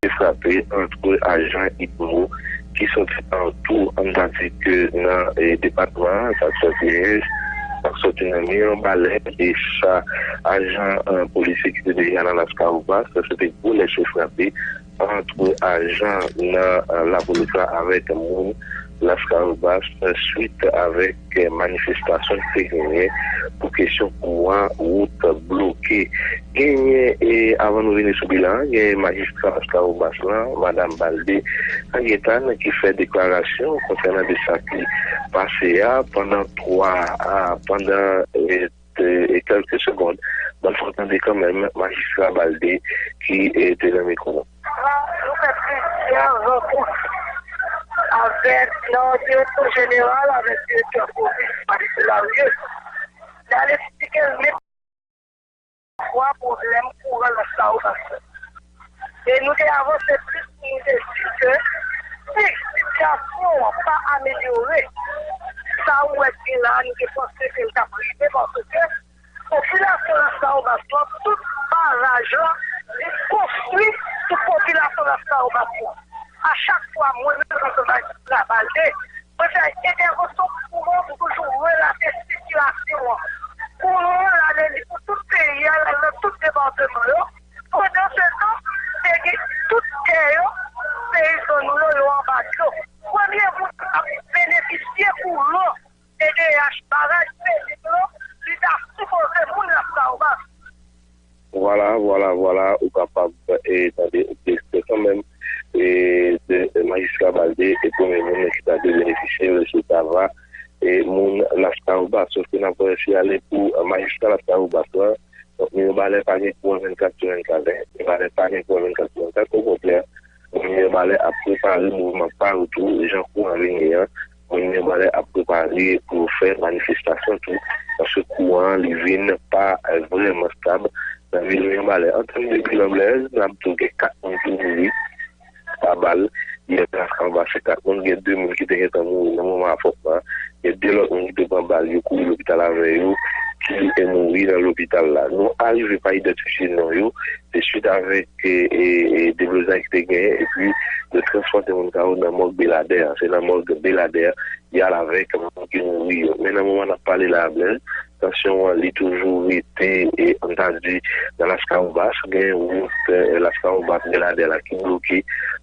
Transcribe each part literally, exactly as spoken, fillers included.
frape ant ajan IPMO ki sòti an tou, ann ta di ke nan, e, depatman an, sa k sòti Ench, sa k sòti nan Mirebalais, e sa ajan, e, polisye ki te deja nan Laskawobas, se te gwo lèse frape ant ajan nan, e, lapolis la avèk moun Laskawobas, swit avèk, e, manifestasyon ki te genyen pou kesyon kouran, wout bloke. Genyen, e, avan nou vini sou bilan an, genyen majistra Laskawobas lan, Madam Balde Angetan, ki fè deklarasyon konsènan de sa ki pase a pandan twa a, pandan, e, e, e kèlke segond. Ban fò tande kanmenm majistra Balde ki, e, te nan mikwo. Nou fè plizyè rankont avèk nan direksyon jeneral, avèk direktè polis, Marie Larieux. N al eksplike l mil fwa pwoblèm kouran Laskawobas la. E nou te avanse plis pou nou te di ke si sitiyasyon an pa amelyore, sa ou wè ki la, nou te panse ke l t ap rive, paske popilasyon Laskawobas lan, tout baraj lan, li konstwi sou popilasyon Laskawobas lan. A chak fwa, mwen menm, ansanm ak Labalde, mwen fè entèvansyon pou kouran pou toujou relate sitiyasyon an. Kouran an, l ale li pou tout peyi a, l al nan tout depatman yo. Pandansetan, te gen tout tè yo, peyizan nou yo, yo anba dlo. Premye moun k ap benefisye kouran, T D H, baraj Pelic lan, li ta sipoze moun Laskawobas. Vwala, vwala, vwala, ou kapab, e, tande, ou te eksplike kanmenm, e, de, e, majistra Balde, e premye moun ki ta dwe benefisye, mesye Tava, e, moun Laskawobas. Sòf ke n ap, e, siyale pou, e, majistra Laskawobas lan, donk, Mirebalais pa gen kouran vennkat sou vennkat, en. Mirebalais pa gen kouran vennkat sou vennkat, okontrè, moun Mirebalais ap prepare mouvman pa yo tou, jan kouran vini an, moun Mirebalais ap prepare pou yo fè manifestasyon tou, paske kouran an, li vin pa, e, vrèman stab nan vil Mirebalais. An tèm de bilan, Blaise, n ap di w gen kat moun ki mouri pa bal yè nan Laskawobas, se kat moun, gen de moun ki te gentan mouri nan moman afwontman an, gen de lòt moun ki te pran bal, yo kouri lopital avè yo, ki te mouri nan lopital la. Nou arive pa idantifye non yo, se swit avèk, e, e, e, deblozay ki te genyen, epi yo transpòte moun sa yo nan mòg Beladè a. Se nan mòg Beladè y al avèk moun ki mouri yo. Men nan moman n ap pale la a, Blaise, tansyon an, li toujou rete, e, ann ta di, nan Laskawobas, gen wout, e, Laskawobas Beladè la ki bloke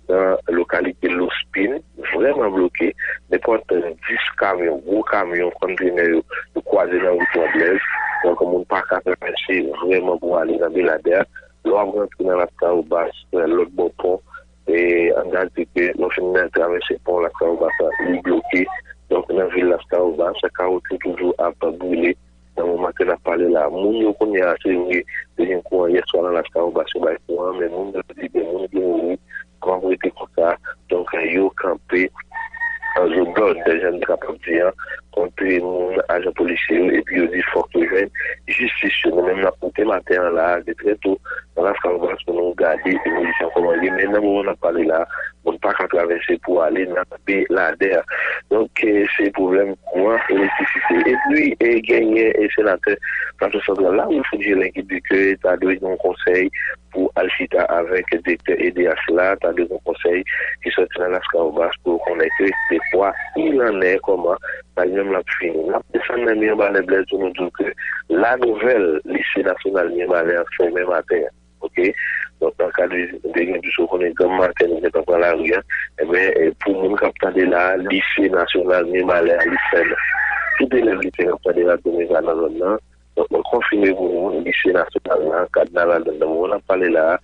nan lokalite Lospin, vrèman bloke. Nenpòt dis kamyon, gwo kamyon, konntenè yo, yo kwaze nan wout lan, Blaise. Donk, moun pa ka travèse vrèman pou ale nan Beladè. Lè w ap rantre nan Laskawobas, lòt bò pon, e, ann ta di ke nou fin travèse pon Laskawobas la, li bloke. Donk, nan vil Laskawobas, kawotchou toujou ap brile nan moman ke n ap pale la. Moun yo kounye a, se vre, te gen kouran yè swa nan Laskawobas, yo bay kouran, men moun yo di gen moun ki mouri, kòman pou rete konsa. Donk, yo kanpe an zòdòd, jan n kapab di an, kont moun ajan polisye yo, epi yo di fòk yo jwenn jistis yo. Nou menm, n ap moute maten an la a, de trè to, nan Laskawobas pou nou gade evolisyon kòman ye. Men nan moman n ap pale la a, moun pa ka travèse pou ale nan Beladè. Donk, e, se pwoblèm kouran, elektrisite. Epi, e, genyen, e, senatè Plato Santral la, Wilfrid Gelin, ki di ke ta dwe gen yon konsèy pou al chita avèk direktè E D H la, ta dwe gen yon konsèy ki sòti nan Laskawobas pou yo konnen ke de kwa il en est, kòman sa li menm l ap fini. N ap desann nan Mirebalais, Blaise, pou nou di w ke la nouvèl, lise nasyonal Mirebalais an fèmen maten an. Oke? Donk, nan kad vizit, nou te gen, piske w konnen, granm maten, nou gentan pran lari a. Enben, e, pou moun k ap tande la a, lise nasyonal Mibalè a, li fèmen. Tout elèv lise k ap tande Radyo Mega nan zòn nan, donk, mwen konfime pou nou, lise nasyonal la, kad n a ladan l nan moman n ap pale la a,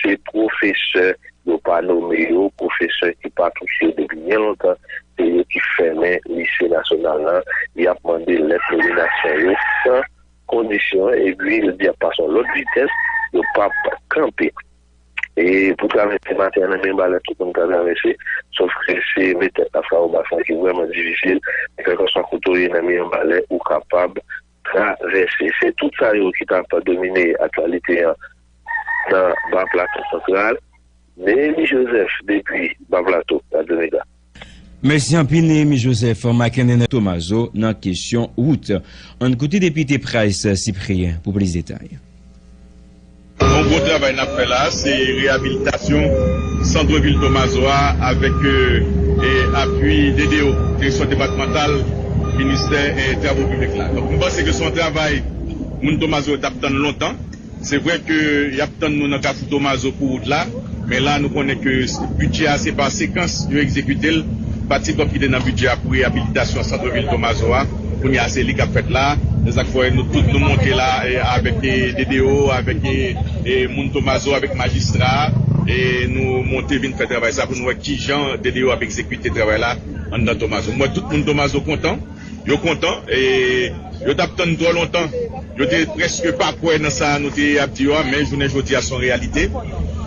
se pwofesè yo pa nome yo, pwofesè ki pa touche yo depi byen lontan, se yo ki fèmen lise nasyonal la. Y ap mande lèt nominasyon yo san kondisyon, epi yo di y ap pase yon lòt vitès, yo p ap kanpe. E pou travèse maten an nan Mibalè, tout moun ka travèse, sòf ke se metòd Laskawobas la ki vrèman difisil, men kèlkanswa kote w ye nan Mibalè, ou kapab travèse. Se tout sa yo ki t ap domine aktyalite an nan Ba Plato Santral. Néhémy Joseph depi Ba Plato, Radyo Mega. Mèsi anpil, Néhémy Joseph. Mackendener Tomazo nan kesyon wout. Ann koute depite Price Cyprien pou plis detay. Yon gwo travay n ap fè la, se reyabilitasyon sant vil Tomazo a avèk e, e, apui D D O, Direksyon Depatmantal, Ministè e, Travo Piblik la. Donk, nou panse ke se yon travay moun Tomazo yo t ap tann lontan. Se vre ke y ap tann nou nan Kafou Tomazo pou wout la, men la nou konnen ke bidjè a se pa sekans yo egzekite l. Pati kòb ki te nan bidjè a pou reyabilitasyon sant vil Tomazo a, kounye a se li k ap fèt la. Se sa k fè nou tout nou monte la e, avèk e, D D O, avèk e, e, moun Tomazo, avèk majistra a, e nou monte vin fè travay sa pou nou wè kijan D D O ap egzekite travay la anndan Tomazo. M wè tout moun Tomazo kontan. Yo kontan, e yo t ap tann twò lontan. Yo te prèske pa kwè nan sa nou te ap di yo a, men jounen jodi a se yon reyalite.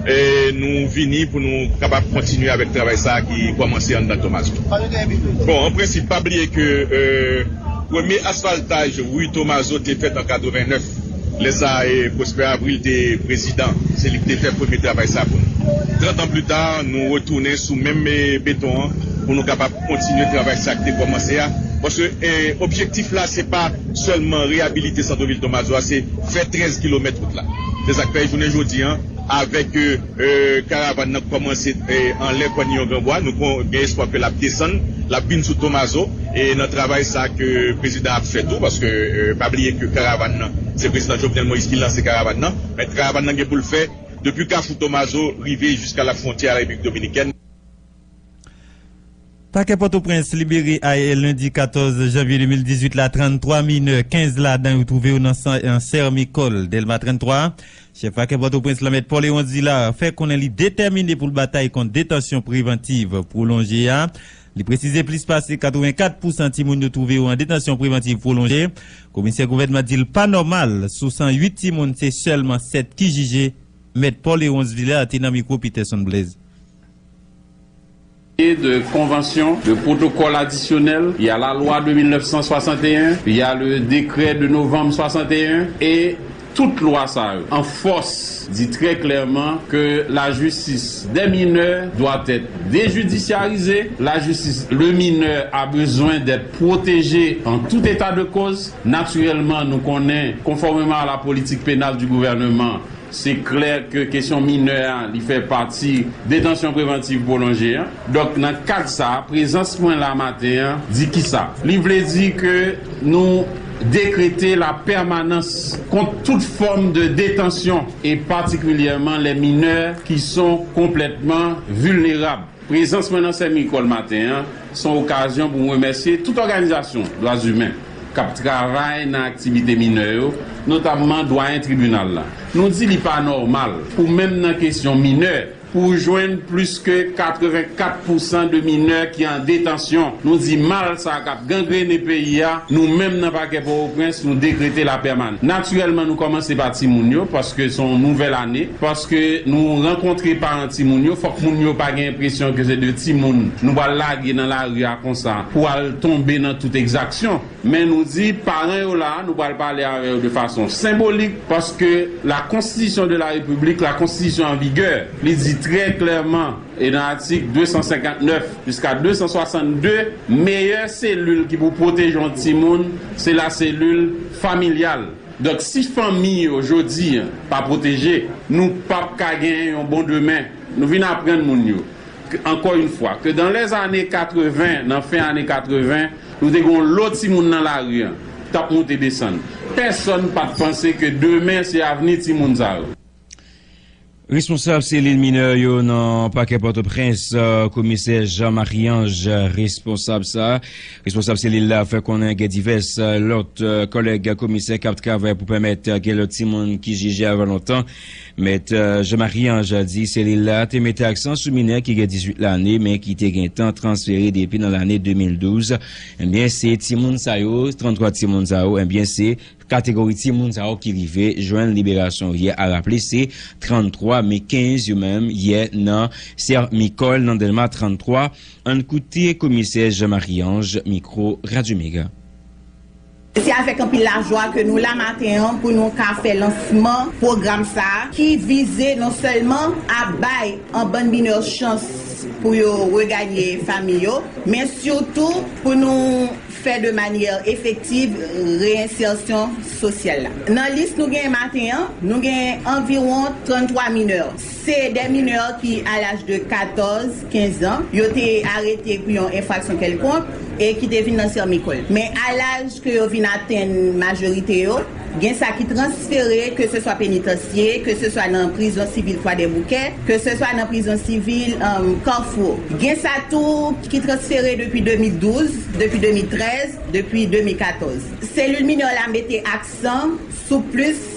E nou vini pou nou kapab kontinye avèk travay sa a ki kòmanse anndan Tomazo. Bon, an prensip, pa bliye ke e, premye asfaltaj ri Tomazo te fèt an katrevennnèf. Lè sa a, e, Prosper Avril te prezidan, se li ki te fè premye travay sa pou nou. Trant an pli ta, nou retounen sou menm e, beton an pou nou kapab kontinye travay sa ki te kòmanse a. Paske e, objektif la, se pa sèlman reyabilite sant vil Tomazo a, se fè trèz kilomèt wout la. Se sa k fè jounen jodi a, avèk e, e, karavàn nan k kòmanse e, anlè Kòn Yon Granbwa, nou kon- gen espwa ke l ap desann, l ap vin sou Tomazo, e nan travay sa ke prezidan ap fè tou, paske e, pa bliye ke karavàn nan, se prezidan Jovenel Moïse ki lanse karavàn nan, men karavàn nan gen pou l fè depi Kafou Tomazo rive jiska la fwontyè a Repiblik Dominikèn. Pakè Pòtoprens libere ayè lendi katòz janvye de mil dizuit la tranntwa minè, kenz ladan yo twouve yo nan san- nan Sè Mikòl, Dèlma tranntwa. Chèf Pakè Pòtoprens lan, Mèt Paul Léonce Villard, fè konnen li detèmine pou l batay kont detansyon prevantiv pwolonje a. Li presize plis pase katrevenkat pousan timoun yo twouve yo an detansyon prevantiv pwolonje. Komisè gouvènman di l pa nòmal, sou san uit timoun, se sèlman sèt ki jije. Mèt Paul Léonce Villard te nan mikwo Peterson Blaise. De convention, de protocole additionnel, il y a la loi de mille neuf cent soixante et un, il y a le décret de novembre soixante et un, et tout lwa sa yo an fòs di trè klèman ke lajistis dè minè dwa èt dejidisyarize. Lajistis, le minè a bezwen d'être protégé en tout état de cause. Natirèlman, nou konnen, konfòmeman a la politik penal di gouvènman, se klè ke kesyon minè a, li fè pati detansyon prevantiv pwolonje an. Donk, nan kad sa a, prezans mwen la maten an di kisa? Li vle di ke nou dekrete la pèmanans kont tout fòm de detansyon, e patikilyèman les mineurs qui sont complètement vulnérables. Prezans mwen nan Sè Mikòl maten an, se yon okazyon pou m remèsye tout òganizasyon dwa imen k ap travay nan aktivite minè yo, notamman dwayen tribinal la. Nou di li pa nòmal pou menm nan kesyon minè, pou w jwenn plis ke katrevenkat pousan de minè ki an detansyon. Nou di mal sa k ap gangrene peyi a, nou menm nan Pakè Pòtoprens, nou dekrete lapèmanans. Natirèlman, nou kòmanse pa timoun yo, paske se yon nouvèl ane, paske nou rankontre paran timoun yo, fòk moun yo pa gen enpresyon ke se de timoun nou pral lage nan lari a konsa pou al tonbe nan tout egzaksyon. Men nou di, paran yo la, nou pral pale avè yo de fason senbolik, paske la Constitution de la République, la Constitution en vigueur, li di trè klèman, e nan atik de san senkant nèf jiska de san swasannde, meyè selil ki pou pwoteje yon timoun, se la selil familyal. Donk, si fanmi yo jodi a pa pwoteje, nou p ap ka gen yon bon demen. Nou vin aprann moun yo, ankò yon fwa, ke dans les années quatre-vingts, nan fen ane katreven, nou te gen yon lo timoun nan lari a, t ap moute desann. Pèsonn pa t panse ke demen se avni timoun sa yo. Responsab selil minè yo nan Pakè Pòtoprens, Komisè Jean Marie-Ange, responsab sa. Responsab selil la fè konnen gen divès lòt kòlèg komisè k ap travay pou pèmèt gen lòt timoun ki jije avan lontan. Mèt Jean Marie-Ange di selil la te mete aksan sou minè ki gen dizuit lane men ki te gentan transfere depi nan lane de mil douz. Ebyen, se timoun sa yo, tranntwa timoun sa yo, ebyen, se kategori timoun sa yo ki rive jwenn liberasyon yo yè. A raple, se tranntwa, men kenz yo menm yè nan Sè Mikòl, nan Dèlma tranntwa. Ann koute Komisè Jean Marie-Ange, mikwo Radyo Mega. Se avèk anpil lajwa ke nou la maten an pou nou ka fè lansman pwogram sa a ki vize non sèlman ap bay an bann minè chans pou yo reganye fanmi yo, men sitou pou nou fè de manyè efektiv reyensèsyon sosyal la. Nan lis nou gen maten an, nou gen anviwon tranntwa minè. Se de minè ki, a laj de katòz, kenz an, yo te arete pou yon enfraksyon kèlkonk e ki te vin nan Sèmikòl. Men a laj ke yo vin atenn majorite yo, gen sa ki transfere, ke se swa penitansye, ke se swa nan prizon sivil Kwadèboukè, ke se swa nan prizon sivil um, Kafou. Gen sa tou ki transfere depi de mil douz, depi de mil trèz, depi de mil katòz. Selil minè la mete aksan sou plis